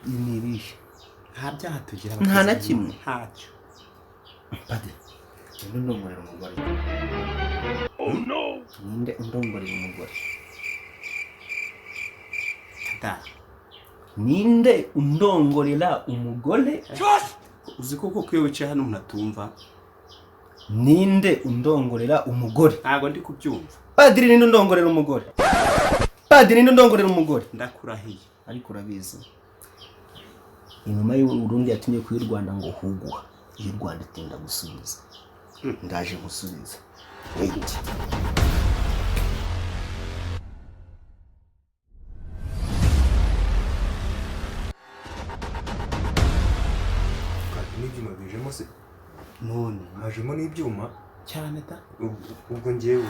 Ni ibihe? Nta byaha tugira. Nta na abakozi kimwe. b'Imana. Ntacyo. Padi, ninde undongorera umugore? Ninde undongorera umugore? Da. Ninde undongorera umugore? Uzi ko koko iyo wicaye hano umuntu atumva. Ninde undongorera umugore? Ntabwo ndi kubyumva. Padiri, ninde undongorera umugore? Padiri, ninde undongorera umugore? Ndakurahiye. Ariko urabizi, inuma y'Uburundi yatumye ku y'u Rwanda ngo huguha, iy'u Rwanda itinda gusubiza. Ndaje gusubiza. Wait. Kandi n'ibyuma bijemo se? None Hajemo n'ibyuma. Cyane da. Ubwo ngewe